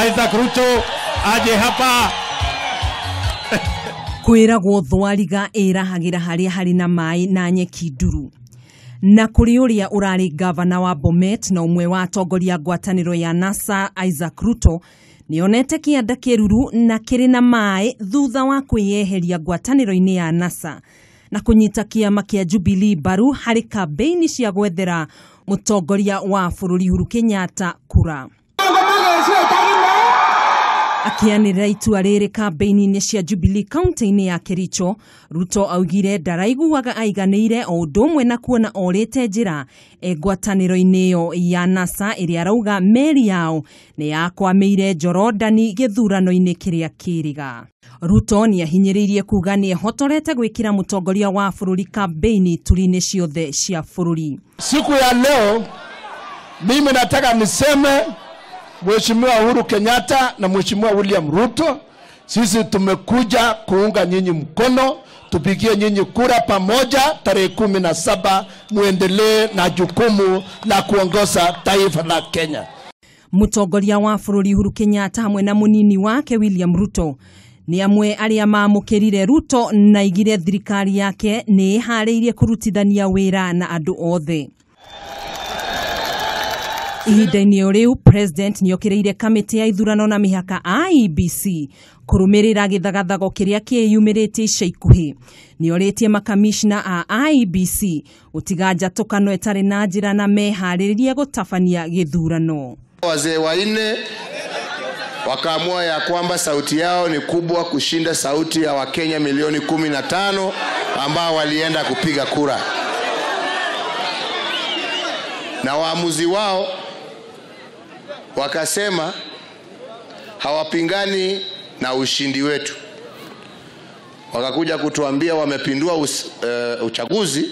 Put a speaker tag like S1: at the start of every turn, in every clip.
S1: Isaac Ruto aje hapa.
S2: Kwĩragwo thwariga ĩrahagĩra harĩa harĩ na maĩ na nyeki nduru. Na kũrĩ ũrĩa ũrarĩ gavana wa Bomet na ũmwe wa atongoria ngwatanĩro ya NASA Isaac Ruto nĩonete kĩanda kĩruru na kĩrĩ na maĩ thutha wa kwĩyeheria ngwatanĩro-inĩ ya NASA na kũnyita kĩama kĩa Jubilee mbaru harĩ kambeini cia gwethera mũtongoria wa bũrũri Uhuru Kenyatta kura. Akĩanĩrĩra itua rĩrĩ kambeini-inĩ cia Jubilee kaunti-inĩ ya Kericho, Ruto augire ndaraiguaga aiganĩire o ũndũ ũmwe na kuona orĩte njĩra e ngwatanĩro-inĩ ĩyo ya NASA ĩrĩa arauga meri yao nĩ yakwamĩire Jorodani gĩthurano-inĩ kĩrĩa kĩrĩga. Ruto nĩ ahinyĩrĩirie kuga nĩ ehotorete gwĩkĩra mũtongoria wa bũrũri kambeini ituri-inĩ ciothe cia bũrũri.
S3: Siku ya leo mimi nataka niseme Mheshimiwa Uhuru Kenyatta na Mheshimiwa William Ruto, sisi tumekuja kuunga nyinyi mkono, tupigie nyinyi kura pamoja tarehe 17, muendelee na jukumu la kuongoza taifa la Kenya.
S2: Mũtongoria wa bũrũri Uhuru Kenyatta hamwe na mũnini wake William Ruto nĩ amwe arĩa mamũkĩrire Ruto na aigire thirikari yake nĩ ĩharĩirie kũrutithania wĩra na andũ othe. Ihinda-inĩ o rĩu President nĩokĩrĩire kamĩtĩ ya ithurano na mĩhaka IEBC kũrũmĩrĩra gĩthagathago kĩrĩa kĩyumĩrĩtie ica ikuhĩ. Nĩorĩtie makamishna a IEBC gũtiga njatũkano ĩtarĩ na njĩra na meharĩrĩrie gũtabania gĩthurano.
S4: Wazee wanne wakaamua ya kwamba sauti yao ni kubwa kushinda sauti ya Wakenya milioni 15 ambao walienda kupiga kura, na waamuzi wao wakasema hawapingani na ushindi wetu. Wakakuja kutuambia wamepindua uchaguzi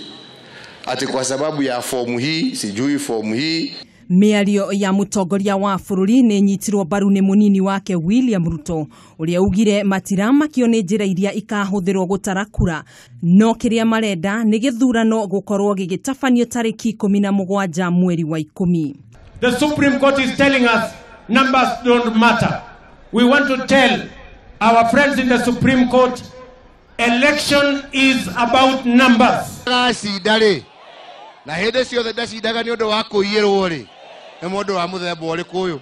S4: ati kwa sababu ya fomu hii, sijui fomu hii.
S2: Mĩario ya mũtongoria wa bũrũri nĩ ĩnyitirwo mbaru nĩ mũnini wake William Ruto ũrĩa ugire matiramakio nĩ njĩra iria ikahũthĩrwo gũtara kura, no kĩrĩa marenda nĩ gĩthurano gũkorwo gĩgĩtabanio tarĩki 17 mweri wa 10.
S1: The Supreme Court is telling us numbers don't matter. We want to tell our friends in the Supreme Court, election is about numbers.
S4: Acinda rĩ, na hĩndĩ ciothe ndacindaga nĩ ũndũ wa kũiyĩrwo rĩ, nĩ mũndũ wa mũthemba ũrĩkũ ũyũ?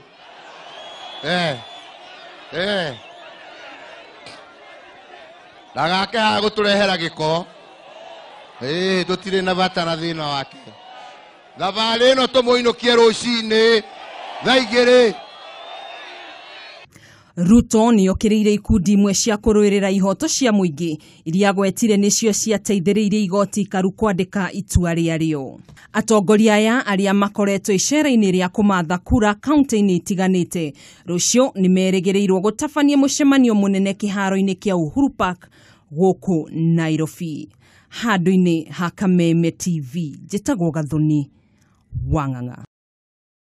S4: Ndagake haha gũtũrehera gĩko. Tũtirĩ na bata na thĩna wake. Thabarĩ ĩno tũmũinũkie rũcinĩ thaa 2.
S2: Ruto nĩokĩrĩire ikundi imwe cia kũrũĩrĩra ihoto cia mũingĩ iria agwetire nĩcio ciateithĩrĩirie igoti ikaru kwandĩka itua rĩarĩo. Atongoria aya arĩa makoretwo icera-inĩ rĩa kũmatha kura kaunti-inĩ itiganĩte rũciũ nĩmerĩgĩrĩirwo gũtabania mũcemanio mũnene kĩharo-inĩ kĩa Uhuru Park gũkũ Nairobi. Handũ-inĩ ha Kameme TV, njĩtagwo Gathoni Wang'ang'a.